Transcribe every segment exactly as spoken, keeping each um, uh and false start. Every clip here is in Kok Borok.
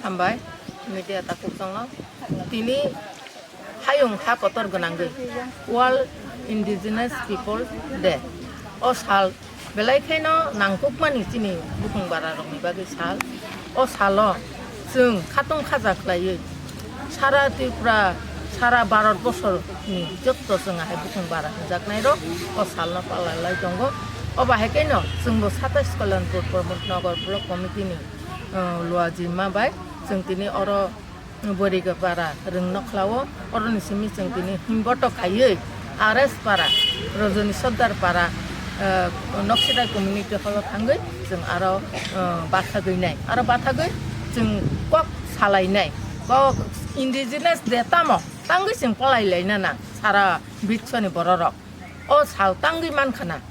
Hambai, media takhuk chwngno. Tini hayung ha kotor gwnangwi World Indigenous People Day. O sal belai kheno nangkukmani chini bukung bara rokni bagwi sal. O salo chwng khatung khaja khlaiwi sara Tripura, sara Bharat bosorni jotto chwng hai bukung bara hwnjaknairok o salno palalai tongo. O bahai kheno chwngbo satais Kalyanpur Pramod Nagar Block Committee ni, uh, luajima bai chwng tini oro Borigapara rwngno khlao, oroni simi chwng tini himboto khaiwi R S Para, Rajani Sordar Para, eh, Noksirai community hall o thangwi chwng aro, eh, bathagwi nai. Aro bathagwi chwng kok salainai. Kok indigenous de tamo tangwi chwng palai laina na sara biswni bororok. O sal tangwi mankha na.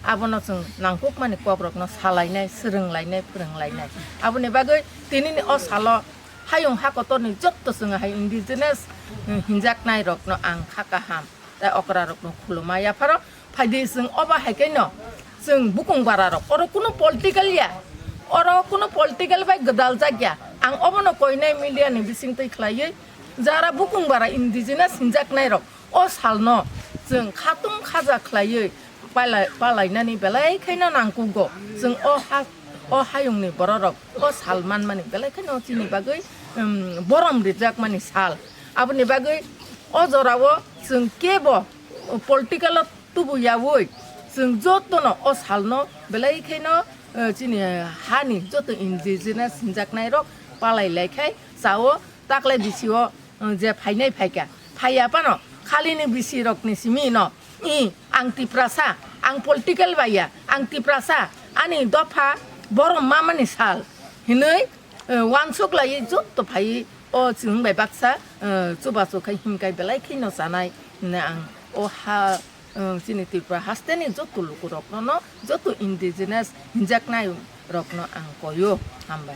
Abono chwng nangkukmani kokrokno salainai, swrwnglainai, phwrwnglainai. Aboni bagwi tinini o salo hayung ha kotorni jotto chwng hai indigenous, eh, hinjaknairokno ang kha kaham tei okrarokno khuluma yapharo. Phaidi chwng obo hai khe no chwng bukung bararok oro kuno political ya, oro kuno political bai gwdaljak ya. Ang obono koinai media ni bisingtwi khlaiwi jara bukung bara indigenous hinjaknairok o salno chwng khatung khaja khlaiwi palai-, palainani belai khaino nangkugo. Chwng o ha, o hayungni bororok o sal manmani belai khaino chini bagwi, um, borom rijakmani sal. Aboni bagwi o jorao chwng kebo political o tubu yaui chwng jotono o salno belai khaino, eh, chini hani joto indigenous hinjaknairok palai lai khai chao taklai bisio, eh, je phainai phaikha. Phaiya phano khalini bisirokni simi no, "I, ang Tiprasa, ang political baiya, ang Tiprasa, ani dopha borom mamani sal," hinwi, eh, wansuk laiwi jotto phaiwi o chwng bai baksa, eh, chubachu khai himkai belai khaino chanai hinwi ang o ha, eh, chini Tripura hasteni jotto lukurokno no, jotto indigenous hinjaknairokno ang koio. Hambai.